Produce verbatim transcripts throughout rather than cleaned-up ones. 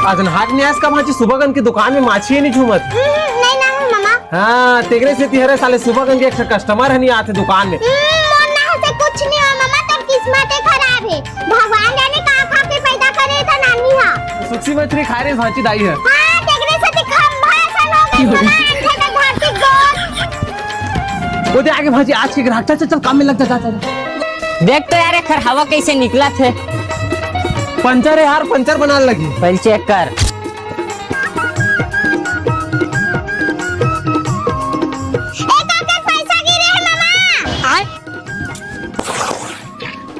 आज नहा के नइ आस का भांची, सुबह कन के दुकान में माछी हे नइ झूमत। हम्म, नहीं ना हो मामा। हाँ, तेकरे सेती हरे साले सुबह कन के एक ठा customer ह नइ आत हे दुकान में। हम्म, मोर नहा से कुछ नहीं हो मामा, तोर किस्मत ही खराब है। भगवान जाने का खा के पैदा करे था नानी हा। सुखसी मछली खाए रे भांची दाई ह। हाँ, तेकरे सेती खंभा सन हो गए मामा, अंधे में धरती गोल। वो दे आगे भांची, आज के ग्राहक। चल, चल, चल, काम में लग जा, जा, जा। देख तो यार, एखर हवा कैसे निकलत हे। पंचर है यार, पंचर बनाने लगी। पहले चेक कर। ए, काकर पैसा गिरे हे मामा?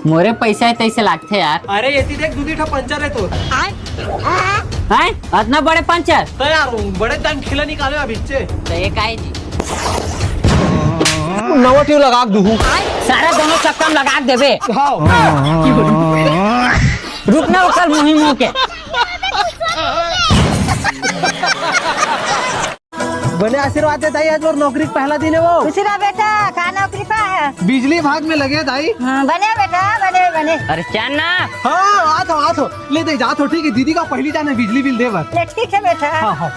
मोरे पैसा हे तैसे लागथे यार। अरे, एती देख, दू दी ठा पंचर हे तोर। हैं? अतना बड़े पंचर? तो यार, बड़े दाम खिला निकाले अभी चे। तो ये काहे जी? नवा ट्यूब लगा के दूहू। सारा दोनों चक्का में लगा के देबे। हाँ। रुक ना, ओकर मुही मुंह के। बने आशीर्वाद दे दाई, आज मोर नौकरी के पहला दिन हे वो। खुशी रह बेटा, का नौकरी पा है? बिजली विभाग में लगे दाई। हाँ, बने बेटा, बने, बने। अरे चल ना। हाँ, आत हो, आत हो। ले दे, जात हो, ठीक है, दीदी का पहली जाने बिजली बिल दे बर। ले, ठीक है बेटा। हाँ, हाँ।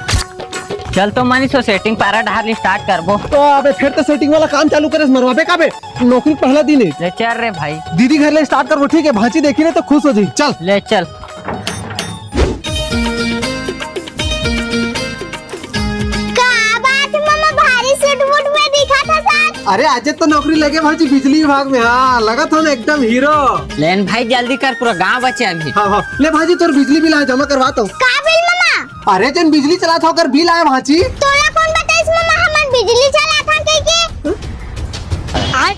चल तो मनीष, वो सेटिंग पारा डहार ले start करबो। तो अबे फिर तो सेटिंग वाला काम चालू करे, मरवाबे का बे? नौकरी के पहला दिन हे। ले चल रे भाई। दीदी घर ले start करबो, ठीक है? भांची देखी ना तो खुश हो जाई। चल। ले चल। का बात हे मामा, भारी सूट वूट में दिखा था साथ। अरे आज तो नौकरी लगे भांची बिजली विभाग में। हाँ, लगा था ना एकदम हीरो। लेन भाई जल्दी कर, पूरा गांव बचे अभी। हाँ, हाँ। ले भांची तोर बिजली बिल आ, जमा करवा तो। का बिल मामा? अरे, जेन बिजली चलात हव, ओकर बिल आय भांची। तोला कोन बताइस मामा, हमन बिजली चलात हन कहिके? आय।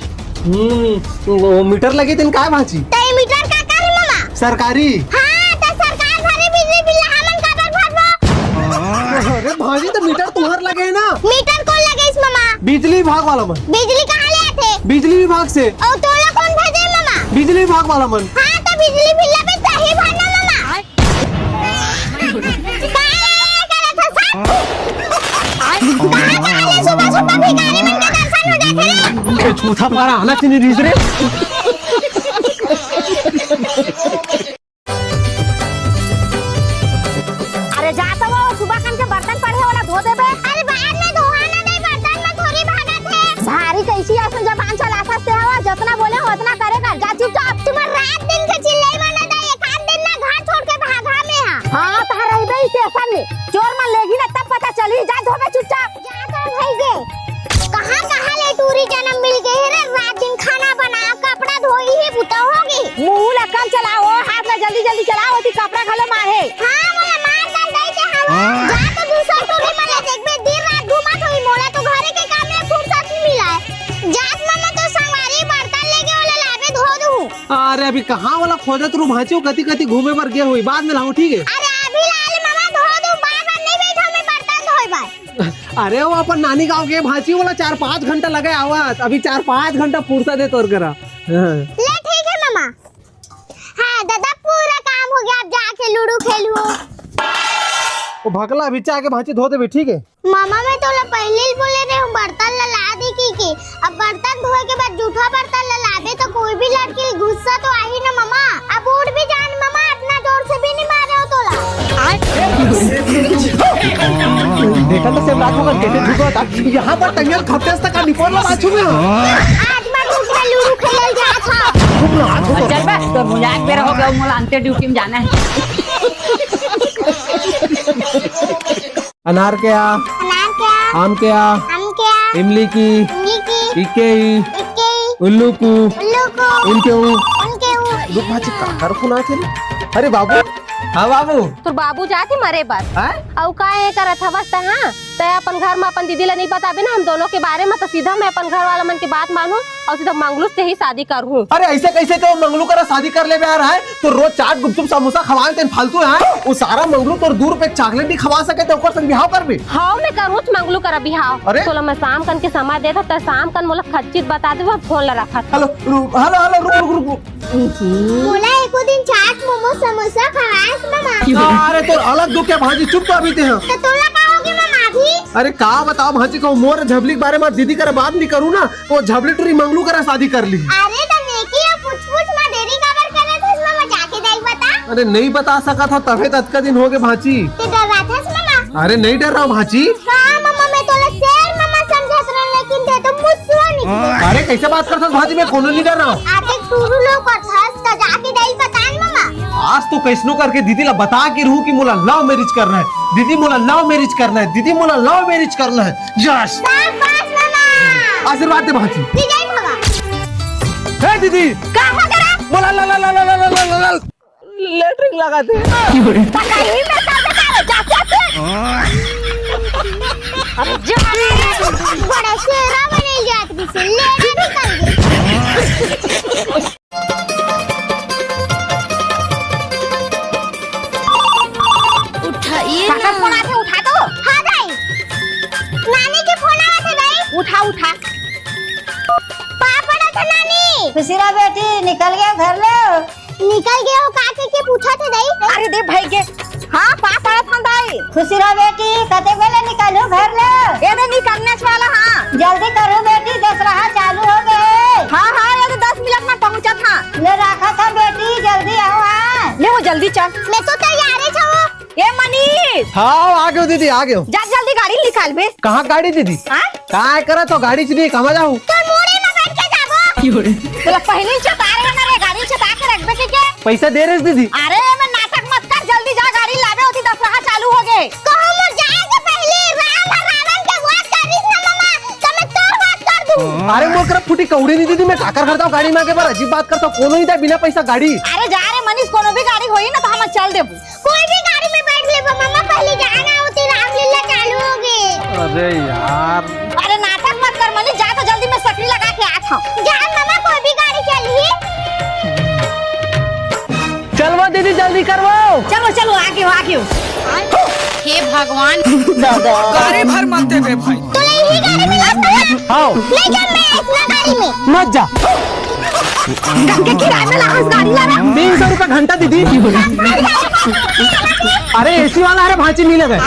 हम्म, वो मीटर लगे तेन काय भांची? त ये मीटर का का हे मामा? सरकारी। हाँ, त सरकार भरे बिजली बिल ला हमन काबर भरबो? अरे भांची, त मीटर तुंहर लगे हे ना? मीटर कोन लगइस मामा? बिजली विभाग वाला मन। बिजली कहाँ ले आथे? बिजली विभाग से। अउ तोला कोन भेजे मामा? बिजली विभाग वाला मन। हाँ, त बिजली बिल ला भी तहीं भरना मामा। का करत हस? कहाँ, कहाँ ले सुबह सुबह भिखारी मन के दर्शन हो जाथे रे? ए, छूथा पारा आना चाहिए रीस रे। अरे जा तो वो सुबह कन के बर्तन पड़े हे, ओला धो देबे। अरे बाद में धोहा ना दे, बर्तन में थोड़ी भागत हे। भारी कैसी असन जबान चलाथस ते हवा, जतना बोले हो ओतना करे कर, जा चुपचाप। तुम्हार रात दिन के चिल्लई माना दा, एक आध दिन ना घर छोड़ के भागा में हा। हाँ, तहां रहिबे स्टेशन में। चोर मन लेगी ना तब पता चली। जा धोबे चुपचाप। जा तो भई गे। कहाँ, कहाँ ले टूरी जनम मिल गे हे रे? रात दिन खाना बना, कपड़ा धोई ही बुता होगे। मुंह ला कम चलाओ, हाथ ला जल्दी जल्दी चलाओ, ओती कपड़ा घलो मारे। हाँ, मोला मार कर दई के हवा। हाँ। जा तो दूसर टूरी मन ला देखबे, दिन रात घूमत होई, मोला तो घरे के काम में फुर्सत नहीं मिला है। जात मामा तो संगवारी बर्तन लेके ओला लाबे धो दूँ। अरे अभी कहाँ वाला खोजत रू भांची, कति कति घूमे बर गे होई, बाद में लाहूं, ठीक है? अरे अभी ला ले मामा, धो दूँ, बार बार नहीं बैठा मैं बर्तन धोए बर। अरे वो अपन नानी गांव के भांची वाला चार पाँच घंटा लगे आवत, अभी चार पाँच घंटा फुर्सत हे तोर करा। हाँ। ले ठीक है मामा। हाँ दादा, पूरा काम हो गया, अब जाके लूडो खेलूं। वो भकला अभी आके भांची धो देबे, ठीक है? मामा, मैं तोला पहले ही बोले रहे हूँ बर्तन ला ला दे की, की। अब बर्तन धोए के बाद जूठा बर्तन ला लाबे तो कोई भी लड़की गुस्सा तो आही ना मामा। अब उठ भी जान मामा, इतना जोर से भी नहीं मारे हो तोला। देखा तो सेम रात होकर कैसे झुका था। यहाँ पर टंगल खपते तक का निपोर ला बाजू में। आज मैं धूप में लूडो खेलल जा था। चल बे, तो मुझे एक बेर हो गया, मोला अंते ड्यूटी में जाना है। अनार के आ, अनार के आ, आम के आ, आम के आ, इमली की, इमली की, इक्के ई, इक्के ई, उल्लू कू, उल्लू कू, उनके ऊ। उनके ऊ। रुक भांची, काकर फोन आथे रे? अरे बाबू। हाँ बाबू। तोर बाबू जात हे मरे बर। हाँ? अउ का ये करत हवस त, हाँ? तै अपन घर म अपन दीदी ला नहीं बताबे ना, हम दोनों के बारे में, तो सीधा मैं अपन घर वाला मन के बात मानूं। अउ सीधा मंगलू से ही शादी करहूं। अरे ऐसे कैसे तो मंगलू करा शादी कर लेबे यार, हैं? तो रोज चाट गुपचुप समोसा खवाए तेन फालतू है, हैं? वो सारा मंगलू तोर दू रुपए के चॉकलेट नहीं खवा सके तो ओकर संग बिहाव करबे? हाव, मैं करहूं मंगलू करा बिहाव। अरे? तोला मैं शाम कन के समय देत हंव, त शाम कन मोला खच्चित बता देबे, फोन ला रखत। हेलो, रु-, हेलो, हेलो, रुक, रुक, रुक, रुक। मोला एको दिन चाट मोमो समोसा खवाएस मामा। अरे तोर अलग दुख है भांजी, चुप तो अभी ते ह। तो तोला का होगे मामा अभी? अरे का बताओ भांजी, कहूं मोर झबली के बारे में दीदी करा बात नहीं करूं ना, तो झबली टूरी मंगलू करा शादी कर ली। अरे त नेकी अउ पूछ पूछ म देरी काबर करत हस मामा, जाके दाई बता। अरे, नहीं बता सकत हो, तभे तो अतका दिन हो गए भांची। ते डराथस ममा? अरे, नहीं डर रहा हूँ भांची। हाँ ममा, मैं तोला शेर ममा समझत रहूँ, लेकिन ते तो मुसवा निकले। अरे, कैसे बात करथस भांची, मैं कोनो नहीं डर रहा हूँ। आते टूरू लोग करथस, त जाके दाई बता न ममा। आज तो कैसनो करके दीदी ला बता के रहूँ कि मोला लव मैरिज करना है। दीदी, मोला लव मैरिज करना है। दीदी, मोला लव मैरिज करना है। यस। शाबाश ममा। आशीर्वाद दे भांची। विजय भवा। हे दीदी। का हो गया? मोला ला ला ला ला ला ला ला ला। लेटरिन लगा दे। पकाई में कर दे, जा, जा, जा। अरे जा रे, बड़ा शेरा बने जात भी से, लेटरिन निकल गई। उठाइए काकर ना। फोन आथे, उठा तो। हाँ दाई, नानी के फोन आथे दाई। उठा, उठा। पापा ना था नानी। खुशी रह बेटी, निकल गया घर ले। निकल गए हो काके के पूछा थे दाई? अरे दे भाई के। हाँ, पास आया था दाई। खुशी रह बेटी, कते बेले निकलू घर ले? ए दे निकलने वाला हाँ। जल्दी करो बेटी, दशहरा चालू हो गए। हाँ, हाँ, ये तो दस मिनट में पहुँचा था। ले रखा था बेटी, जल्दी आओ हाँ। ले वो जल्दी चल। मैं तो तैयार है छवो। ए मनीष। हाँ, आ गयो दीदी, आ गयो। जा जल्दी गाड़ी निकाल बे। कहाँ गाड़ी दीदी? हाँ? काय करत हो, गाड़ी च नहीं, कहाँ जाहू? तो मोरे में बैठ के जाबो। तोला पहले ही चेता रहे ना रे, गाड़ी चेता के रखबे के क्या? पैसा दे रहे दीदी। अरे मैं नाटक मत कर, जल्दी जा गाड़ी लाबे, होती दशहरा चालू हो गए। कहूँ मोर जाए के पहले राम और रावण के वध कर रही ना मम्मा, तो मैं तोर वध कर दूँ। अरे मोर करा फूटी कौड़ी नहीं दीदी, मैं काकर करता हूँ गाड़ी में आके, पर अजीब बात करता हूँ, कोनो ही दे बिना पैसा गाड़ी। अरे जा रे मनीष, कोनो भी गाड़ी होई ना तो हम चल देबो। कोई भी गाड़ी में बैठ लेबो मम्मा, पहले जाना होती रामलीला चालू हो गई। अरे यार। अरे नाटक मत कर मनीष, जा तो जल्दी मैं सकरी लगा के आत हूँ। जा मम्मा, कोई भी गाड़ी चली। चलवा दीदी, जल्दी करवाओ। चलो चलो, आगे हो, आगे हो। हे भगवान। गाड़ी भर मत देबे भाई। तो ले ही गाड़ी में लग गया। हाँ। ले जा मैं इतना गाड़ी में। मत जा। गंगे किराए में लाहस गाड़ी ला रहा। तीन सौ रुपए घंटा दीदी। अरे एसी वाला, अरे भांची मिल गए।